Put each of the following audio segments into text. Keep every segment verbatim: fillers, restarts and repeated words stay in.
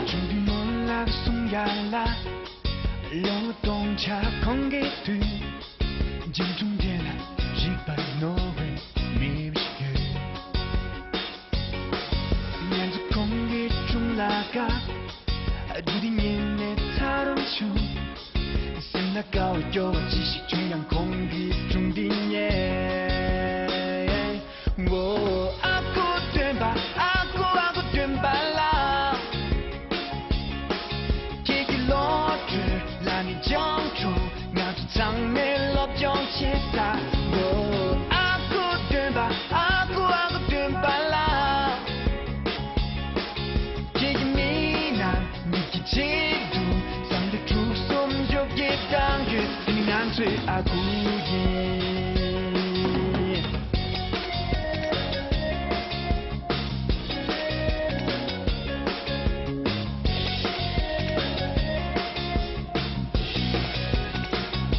ཆུང་དུས་མོ་ལགས་གསུང་ཡ་ལ། ལོ་སྟོང་ཆ་ཁོང་གི་དུས། འཇིགས་སྒྲོམ་དེ་ལ་རིག་པ་རྣོ་བའི་མི་ཞིག་ཡོད། ང་ཚོ་ཁོང་གི་དྲུང་ལ་དགའ། དུས་འདི་ཉིད་ནས་ཚ་རུང་བྱུང་། སེམས་ལ་དགའ་བ་སྐྱོ་བ་ཅི་ཞིག་བྱུང་ཡང་ཁོང་གི་དྲུང་འདི་ཉལ། ཨོ། ཨ་ཁུ་སྟོན་པ། ཨ་ཁུ། ཨ་ཁུ་སྟོན་པ་ལགས། ཁྱེད་ཀྱི་བློ་གྲོས་ལ་ནི་སྦྱོང་གྲོགས། ང་ཚོ་ཚང་མས་སློབ་སྦྱོང་བྱེད་ས། ཨོ། ཨ་ཁུ་སྟོན་པ། ཨ་ཁུ། ཨ་ཁུ་སྟོན་པ་ལགས། ཁྱེད་ཀྱི་མིག་ནང་མིག་གི་ཆེད་དུ། བསམ་བློ་དྲུག་གསུམ་བཅོ་བརྒྱད་བཏང་ཡོད། དེ་ནི་ང་ཚོའི་ཨ་ཁུ་ཡིན།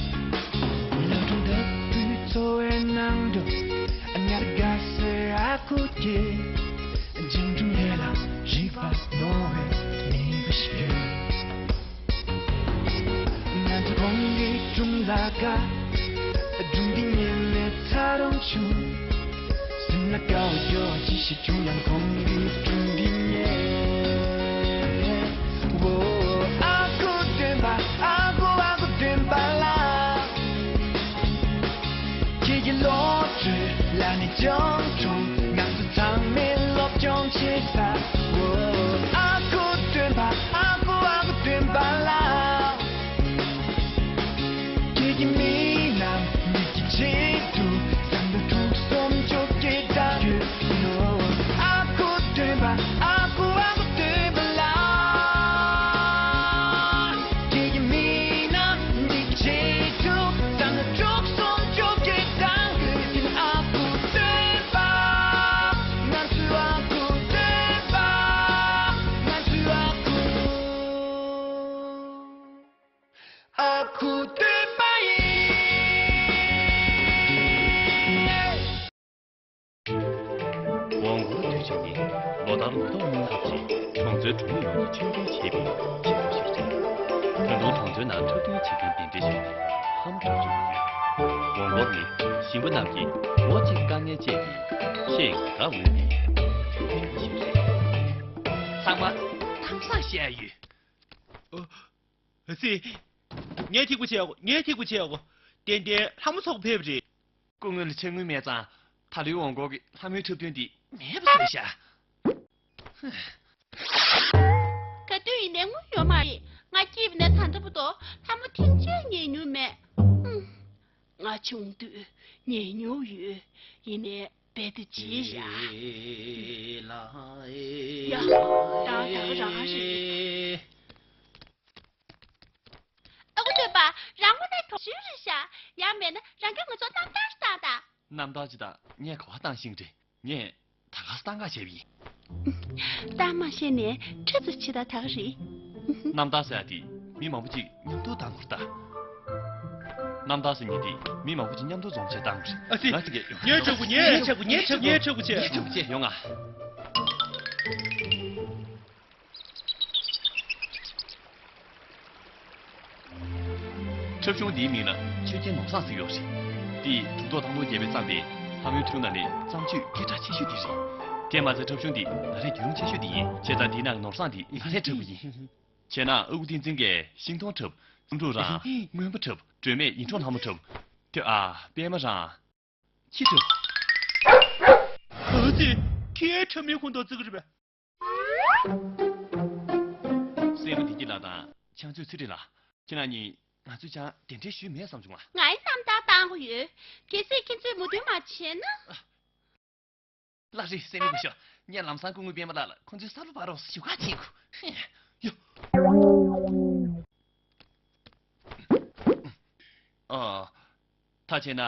ལམ་འགྲོ་ལྟ་བུའི་འཚོ་བའི་ནང་དུ། ང་དགའ་སའི་ཨ་ཁུ་དེ། འཇིགས་སྒྲོམ་ཡལ་ལ་རིག་པ་རྣོ་བའི་མི་བུ་ཞིག་ཡོད། ང་ཚོ་ཁོང་གི་དྲུང་ལ་དགའ། སྒྲུང་འདི་ཉན་ནས་ཚ་རུང་བྱུང་། སེམས་ལ་དགའ་བ་སྐྱོ་བ་ཅི་ཞིག་བྱུང་ཡང་ཁོང་གི་སྒྲུང་འདི་ཉན། ཨོ། ཨ་ཁུ་སྟོན་པ། ཨ་ཁུ། ཨ་ཁུ་སྟོན་པ་ལགས། ཁྱེད་ཀྱི་བློ་གྲོས་ལ་ནི་སྦྱོང་གྲོགས། ང་ཚོ་ཚང་མས་སློབ་སྦྱོང་བྱེད་ས། ཨོ། ཨ་ཁུ་སྟོན་པ། ཨ་ཁུ། ཨ་ཁུ་སྟོན་པ་ལགས། ཁྱེད་ཀྱི་མིག་ནང་མིག་གི་ཆེད་དུ། བསམ་བློ་དྲུག་གསུམ་བཅོ་བརྒྱད་བཏང་ཡོད་ནོ། ཨ་ཁུ་སྟོན་པ། ཨ་ཁུ། ཨ་ཁུ་སྟོན་པ་ལགས། ཁྱེད་ཀྱི་མིག་ནང་མིག་གི་ཆེད་དུ། བསམ་བློ་དྲུག་གསུམ་བཅོ་བརྒྱད་བཏང་ཡོད། དེ་ནི་ཨ་ཁུ་སྟོན་པ། ང་ཚོའི་ཨ་ཁུ་སྟོན་པ། ང་ཚོའི་ཨ་ཁུ། ཨ་ཁུ་སྟོན་པ་ཡིན། ཝང་གོ་དུས་ཆེན་ནི་ལོ་ལྟར་ལོ་ཏོག་སྔོན་ལ་ཆེད་གྲོང་ཚོའི་གྲོང་མི་ཡོངས་ཀྱིས་ཆོས་འབྲེལ་བྱེད་པའི་ཆེད་དུ་ཞིག་རེད། ད་དུང་གྲོང་ཚོའི་ནང་འཁྲབ་སྟོན་བྱེད་མཁན་དེ་འདྲ་ཞིག་ནི་ཧམ་འཁྲབ་བྱུང་ཡོད། ཝང་གོ་ནི་ཞིང་པ་རྣམས་ཀྱིས་ལོ་གཅིག་དཀའ་ངལ་སྤྱད་དེ་ཆེས་དགའ་འོས་པའི་གྲོང་མི་ཞིག་རེད། ཚང་མ་དྭངས་སང་བཤད་ཡོད། ཨ་ཙི། ངས་ཐིག་པ་བྱས་གོ། ངས་ཐིག་པ་བྱས་གོ། ཏན་ཏན་ལྷ་མོ་ཚོགས་ཕེབས་རེད། སྐུ་ངོ་ལ་ཕྱག་དངུལ་མེད་ཙང་། ད་ལོའི་ཝང་གོ་གི་ལྷ་མོའི་འཁྲབ་སྟོན་འདི་མེད་པ་བཟོས་ཤག་ག་དུས་ཡིན་ནའི་དངུལ་ཡོད་མ་རེད། ང་སྐྱེས་པ་ནས་ད་ལྟ་བར་དུ་ལྷ་མོ་ཐེངས་གཅིག་ཉལ་མྱོང་མེད། ཧུམ། ང་ཆུང་དུས་ཉལ་མྱོང་ཡོད། ཡིན་ནའི་རྦད་དེ་བརྗེད་ཤག་ཡ། ད་ད་ག་རང་རེད། ཨ་ཁུ་སྟོན་པ། རང་དངོས་གནས་གྲོགས་ཤིག་རེད་ཤག་ཡང་མིན་ན་རང་གིས་ང་ཚོ་རྣམ་ཐར་བཏང་དང་། རྣམ་ཐར་ཅིག་དང་ངས་ག་པར་བཏང་ཤེས་ཀྱི་རེད། ངས་ད་ག་སེ་བཏང་ག་བྱས་པ་ཡིན། བཏང་མ་ཤེས་ནའི་ཁྲིད་ཙམ་བྱེད་དང་། ད་ག་རེད། རྣམ་ཐར་ཟེར་ཡ་དེ་མི་མང་པོ་གཅིག་མཉམ་དུ་བཏང་དགོས་རེད་ད། རྣམ་ཐར་ཟེར་མཁན་དེ་མི་མང་པོ་གཅིག་མཉམ་དུ་འཛོམས་བྱས་བཏང་དགོས་རེད། ཨ་ཙི། ང་ཚོ་གིས་ཡོང་། ངའི་ཕྲུ་གུ། ངའི་ཕྲུ་གུ། ངའི་ཕྲུ་གུ། ངའི་ཕྲུ་གུ་བྱས། ངའི་ཕྲུ་གུ་བྱས་ཡོང་ང་། འཁྲབ་གཞུང་འདིའི་མིང་ལ་ཆོས་རྒྱལ་ནོར་བཟང་ཟེར་ཡོད་རེད། འདི་འབྲུག་ཐོག་ཐང་སྟོང་བརྒྱད་པས་བརྩམས་པའི་ལྷ་མོའི་འཁྲབ་གཞུང་ནང་ནས་བརྩམས་ཆོས་སྐད་གྲགས་ཆེ་ཤོས་དེ་རེད། དེ་མ་ཚད་འཁྲབ་གཞུང་འདི་ང་རང་རྒྱུས་ཡོངས་ཆེ་ཤོས་དེ་ཡིན། བྱས་ཙང་འདིའི་ནང་གི་ནོར་བཟང་འདི་ང་རང་འཁྲབ་པ་ཡིན། བྱས་ན་ཨ་ཁུ་བསྟན་འཛིན་གྱིས་ཤིང་སྡོང་འཁྲབ། གསུང་སྒྲོག་རང་མགོན་པོ་འཁྲབ། སྒྲོལ་མས་ཡིད་འཕྲོག་ལྷ་མོ་འཁྲབ། དེ། ཨ། པད་མ་རང་ཁྱི་འཁྲབ། ཨ་ཙི། ཁྱེད་འཁྲབ་མིན་ཁོང་དུ་བརྩི་གི་རེད་པས། སྲས་མོ་བདེ་སྐྱིད་ལགས་དང་ཕྱག་མཛོད་ཚེ་རིང་ལགས། ཁྱེད་རང་གཉིས་ང་ཚོས་ཅང་གདན་འདྲེན་ཞུས་མེད་བསམ་བྱུང་ང་། ང་ཡི་རྣམ་ཐར་བཏང་གི་ཡོད། གལ་སྲིད་ཁྱེད་ཚོས་མོས་མཐུན་མ་བྱས་ན། ལགས་རེད། སྲས་མོ་སྐུ་ཞབས། ངས་ལམ་སང་སྐུ་ངོ་པད་མ་ལགས་ལ་ཁོང་ཚོའི་ས་ལུ་བར་རོགས་ཞུ་ག་ཕྱིན་དགོས། ཡ། ཨ། ད་བྱས་ན་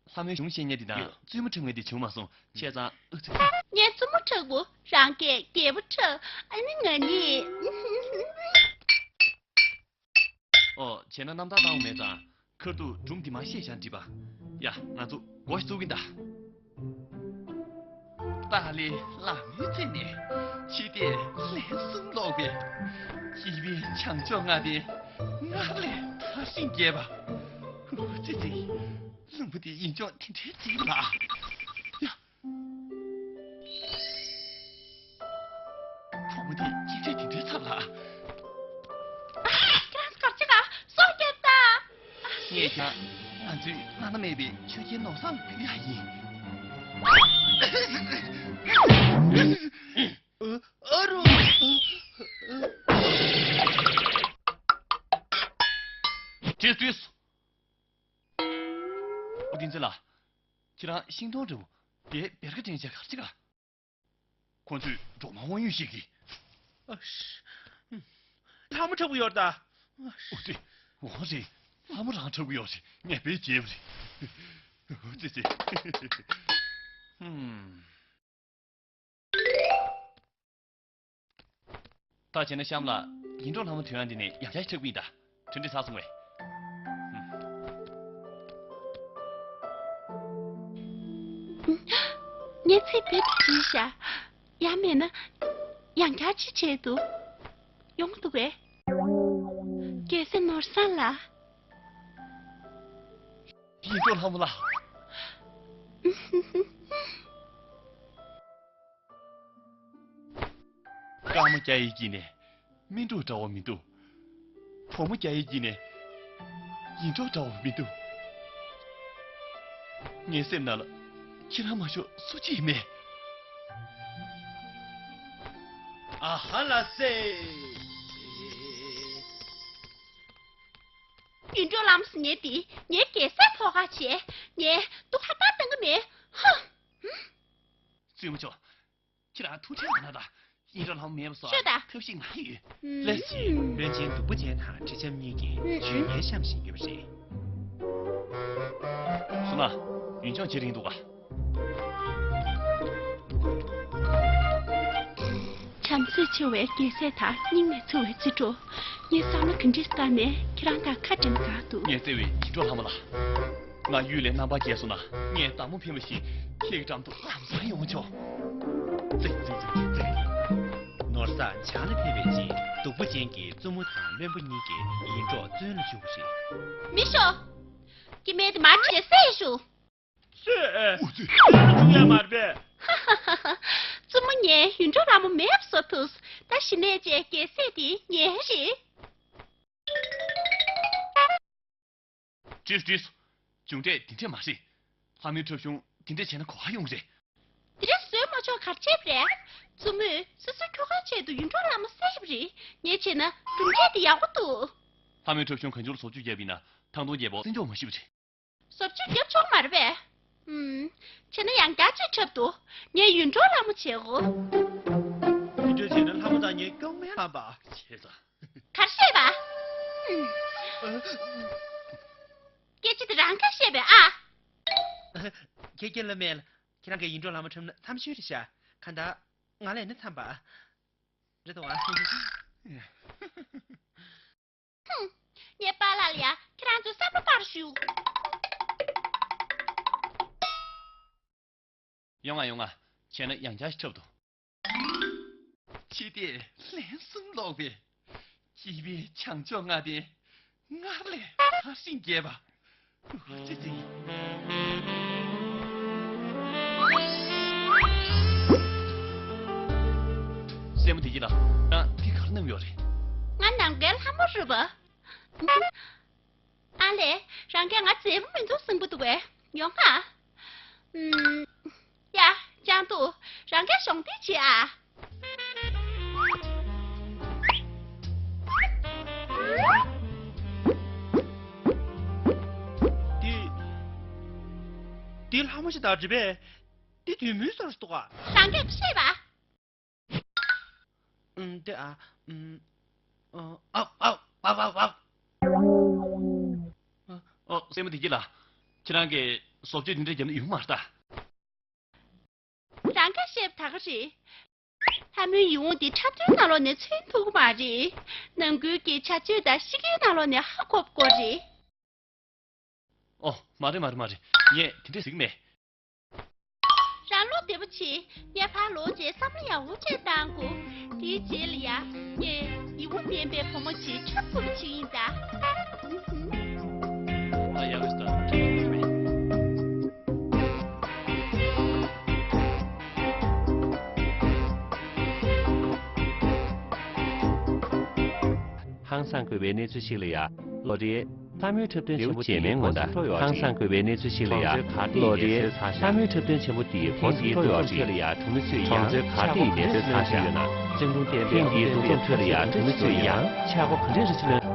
ལྷ་མོའི་གཞུང་བཤད་མཁན་དེ་དང་བཙུན་མོ་འཁྲབ་མཁན་དེ་བྱུང་མ་སོང་། བྱས་ཙང་ཨུ་ཚུགས། ངས་བཙུན་མོ་འཁྲབ་དགོས། རང་གིས་རྒྱལ་པོ་འཁྲབ། ཨ་ནི་ང་གཉིས། ཨོ། བྱས་ན་རྣམ་ཐར་བཏང་བ་མེད་ཙང་། ཁར་ཐུག་སྒྲུང་འདི་མར་བཤད་བཞག་འགྲིག་པ། ཡ། ང་ཚོ་སྒོ་ཞིག་བཙུགས་ཀྱིན་གདའ། ཏཱ་ལའི་བླ་མའི་མཚན་ནས་ཕྱི་བལྟས་ལན་གསུམ་ཀློག་པས། སྐྱེས་པའི་བྱང་ཕྱོགས་ལྔ་སྟེ་སྔར་ལས་དར་ཞིང་རྒྱས་པ། ཙི་ཙི། ལྷུན་པོ་དེ་ཡིན་ཀྱང་དེ་འདྲའི་མཛེས་ལ། ཡ། བུ་མོ་དེ་སྐྱེས་འབྲས་དེ་འདྲའི་ཚབ་ལ། ཨ། ཁྱེད་རང་ཚོ་ག་རེ་བྱེད་ག་སྲོག་སྐྱོབ་ད། ངས་ཀྱང་ང་ཚོའི་བླ་ན་མེད་པའི་ཆོས་རྒྱལ་ནོར་བཟང་ལ་ཕུལ་ཡ་ཡིན། ཨ་རོ། བྲིས་བྲིས། ཨོ། བསྟན་འཛིན་ལགས། ཁྱེད་རང་ཤིང་སྡོང་འདྲ་བོ་དེ་བེར་ཀ་སྤྲིན་བྱས་གར་ཅིག་ག་ཁོ་ཚོས་འགྲོ་མ་དབང་ཡོད་ཞིག་གིས། ཨ་ཤ། ལྷ་མོ་འཁྲབ་གི་ཡོད་ད། ཨ་ཤ། ཨོ་དེ། འོ་རེད། ལྷ་མོ་རང་འཁྲབ་གི་ཡོད་རེད། ངས་དཔེ་བརྗེད་པ་རེད། ཨོ་ཙི་ཙི། ཧུམ། ད་བྱས་ན་གཤམ་ལ་ཡིད་འཕྲོག་ལྷ་མོ་དོན་ཡང་འདི་ནས་ཡང་བསྐྱར་ཞིག་འཁྲབ་ཀྱི་ཡིན་ད། གྲ་སྒྲིག་ཚར་སོང་བས། ངས་ཚིག་དེབ་བྲིས་ཤག་ཡང་མེད་ན་ཡང་བསྐྱར་ཅིག་བྱས་འདུག་ཡོང་གི་འདུག་གས། རྒྱལ་སྲས་ནོར་བཟང་ལགས། ཡིད་འཕྲོག་ལྷ་མོ་ལགས། སྐར་མ་བརྒྱ་ཡི་དཀྱིལ་ནས་སྨིན་དྲུག་འདྲ་བ་མི་འདུག་བུ་མོ་བརྒྱ་ཡི་དཀྱིལ་ནས་ཡིད་འཕྲོག་འདྲ་བ་མི་འདུག་ངའི་སེམས་ནང་ལ་ཁྱེད་རང་མ་ཤོར་སུ་གཅིག་མེད། ཨ་ཧ་ལ་སེ། ཡིད་འཕྲོག་ལྷ་མོ་ཟེར་མཁན་དེ་ངའི་རྒྱལ་སྲས་ཕོ་ཁ་བྱས། ངས་སྡུག་ཧ་ཏག་བཏང་གི་མེད། ཧ། བཙུན་མོ་མཆོག་ཁྱེད་རང་ཐུགས་ཁྲལ་མ་གནང་དང་། ཡིད་འཕྲོག་ལྷ་མོ་མེད་པ་བཟོ། ཤོད་དང་། ཐབས་ཤེས་གནང་ཡོད། ལགས་སོ། བློན་ཆེན་སྡུག་པོ་ཅན་དང་དྲི་ལྕམ་གཉིས་ཀྱིས་ཇུས་ངན་བཤམས་བཞིན་ཡོད་པ་རེད། སོང་ན། ཡུན་ཅུང་བྱེད་རིང་འདུག་ག་བྱམས་བརྩེ་ཆེ་བའི་རྒྱལ་སྲས་དང་སྙིང་ནས་འཚེ་བའི་རྩེ་གྲོགས། ངས་བསམ་བློ་ག་འདྲས་བཏང་ནས་ཁྱེད་རང་དང་ཁ་འགྲན་དགའ་འདུག་ངས་བརྩེ་བའི་ཡིད་འཕྲོག་ལྷ་མོ་ལགས། ང་གཡུལ་ལས་རྣམ་པར་རྒྱལ་སོང་ན། ངས་བདག་མོ་འཕེན་པ་བཞིན་ཁྱེད་ཀྱི་འགྲམ་དུ་ལམ་སང་ཡོང་ཆོག་ཙིག་ཙིག་ཙིག་ཙིག་ནོར་བཟང་བྱང་ལ་ཕེབས་པའི་རྗེས་སྡུག་པོ་ཅན་གྱིས་བཙུན་མོ་དང་བློན་པོ་གཉིས་ཀྱི་ཡིད་འཕྲོག་བཙོན་ལ་བཅུག་པ་རེད། མི་ཤོག་སྐྱེ་དམན་དེ་མར་ཁྲིད་བསད་ཤོག་སུས། ཨུ་ཙི། སུས་བྱུང་ཡ་མ་རེད་པས། ཧ་ཧ་ཧ། བཙུན་མོ་ངས་ཡིད་འཕྲོག་ལྷ་མོ་མེད་པ་བཟོ་ཐུབ། ད་གཞི་ནས་བྱས་རྒྱལ་སྲས་དེ་ངའི་རེད། བྲིས་བྲིས། མཇུག་འབྲས་འདི་འདྲས་མ་རེད། ལྷ་མོའི་འཁྲབ་གཞུང་འདི་འདྲས་བྱས་ན་གོ་བ་ཡོང་རེད། འདི་འདྲས་བཟོས་མ་ཆོག་ག་རེ་བྱས་པ་རེད། བཙུན་མོས་སོ་སོའི་ཁྱོ་གའི་ཆེད་དུ་ཡིད་འཕྲོག་ལྷ་མོ་བསད་པ་རེད། ངས་བྱས་ན་གྲུབ་འབྲས་དེ་ཡག་པོ་འདུག་ལྷ་མོའི་འཁྲབ་གཞུང་གང་བྱུང་ལ་བཟོ་བཅོས་བརྒྱབ་པ་ཡིན་ན་ཐང་སྟོང་རྒྱལ་པོ་བཙན་འཕྲོག་མ་ཤེས་པ་རེད། བཟོ་བཅོས་རྒྱབ་ཆོག་མ་རེད་པས། ཨུམ། བྱས་ན་ཡང་བསྐྱར་ཅིག་འཁྲབ་འདུག་ངས་ཡིད་འཕྲོག་ལྷ་མོ་བྱེད་འོ། ཡིད་འཕྲོག་བྱས་ན་ལྷ་མོ་དང་ངའི་རྐྱང་མའི་ལྷམ་པ། བྱས་ཙང་། ག་རེ་བཤད་པ། ཨུམ། སྐད་ཆ་དེ་རང་གིས་བཤད་པས་ཨ། ཁྱེད་ཀྱིས་ལབ་མེད། ཁྱེད་རང་གིས་ཡིད་འཕྲོག་ལྷ་མོ་འཁྲབ་ན་འཚམས་ཤོས་རེད་ཤག་གང་ལྟར་ང་ལ་ཡིན་ན་འཚམས་པ། རེད་དོ། ཨ། ཧུམ། ངའི་པཱ་ལགས་ལ་ཡ་ཁྱེད་རང་ཚོས་བསམ་བློ་སྤར་ཞུ། ཡོང་ང་ཡོང་ང་། བྱས་ན་ཡང་བསྐྱར་ཞིག་འཁྲབ་དང་། ཕྱི་བལྟས་ལན་གསུམ་ཀློག་པས། སྐྱེས་པའི་བྱང་ཕྱོགས་ལྔ་སྟེ། སྔར་ལས་དར་ཞིང་རྒྱས་པ། ཙི་ཙི། སྲས་མོ་བདེ་སྐྱིད་ལགས། རང་འདི་ག་རེ་བསྣམས་ཡོད་རེད། ང་ནམ་མཁའི་ལྷ་མོ་རེད་པ། ཨ་ལས། རང་གིས་ང་མཛེས་པོ་མི་འདུག་གསུང་གི་འདུག་པས། ཡོང་ང་། ཨུམ། ཡ། ཅང་ཏུ། རང་གིས་གཞོགས་འདེགས་བྱེད་ཨ། འདི། འདི་ལྷ་མོ་ཞིག་དང་འདྲ་པས། འདི་དུད་མོའི་བཟོ་འདྲ་ཞིག་འདུག་ག་རང་གིས་ཤེས་པ། ཨུམ། དེ་ཨ། ཨུམ། ཨ། ཨ། ཨ། ཨ། ཨ། ཨ། ཨོ། སྲས་མོ་བདེ་སྐྱིད་ལགས། ཁྱེད་རང་གིས་བཟོ་བཅོས་དེ་འདྲ་བརྒྱབ་ན་ཡོང་མ་རེད་ད། རང་ག་བཤད་པ་ད་ག་རེད། ལྷ་མོའི་ཡིད་འོང་དེ་འཁྲབ་སྟོན་ནང་ལོགས་ནས་མཚོན་ཐུབ་ཀྱི་མ་རེད། ནང་ཁུལ་གྱི་བྱ་སྤྱོད་དང་གཤིས་ཀའི་ནང་ལོགས་ནས་ཧ་གོ་དགོས་རེད། ཨོ། མ་རེད་མ་རེད་མ་རེད། ངས་དེ་འདྲས་ཟེར་གྱི་མེད། རང་བློ་བདེ་པོ་བྱེད། ངས་ཕར་ལོག་རྗེས་བསམ་བློ་ཡག་པོ་བྱས་བཏང་དགོས། དེའི་རྗེས་ལ་ཡ། ངས་ཡིད་འོང་ལྡན་པའི་བུ་མོ་ཅིག་འཁྲབ་ཐུབ་པ་བྱེད་ཀྱི་ཡིན་ད། ཨ་ཡག་པོ་ཞིག་ད། ཧང་སང་དགོས་པའི་གནས་ཚུལ་ཞིག་ལ་ཡ། ལོ་རེ། ལྷ་མོའི་འཁྲབ་སྟོན་ཆེན་པོ་དེའི་ཕོ་སར་ཐོ་ཡོག་ཧང་སང་དགོས་པའི་གནས་ཚུལ་ཞིག་ལ་ཡ། ལོ་རེ། ལྷ་མོའི་འཁྲབ་སྟོན་ཆེན་པོ་དེའི་ཕོ་སར་ཐོ་ཡོག་རེད། གྲོང་ཚོའི་ག་རེ་ཡིན་ནའི་ཚོད་ཚ་ཤ་ཡོད་ན། ཐེངས་འདིའི་འདུ་འཛོམས་ཁྲོད་ལ་ཡ་གྲོང་མི་ཚོས་ཡང་ཆག་སྒོ་ག་འདྲས་རེ་ཅིག་ལོན།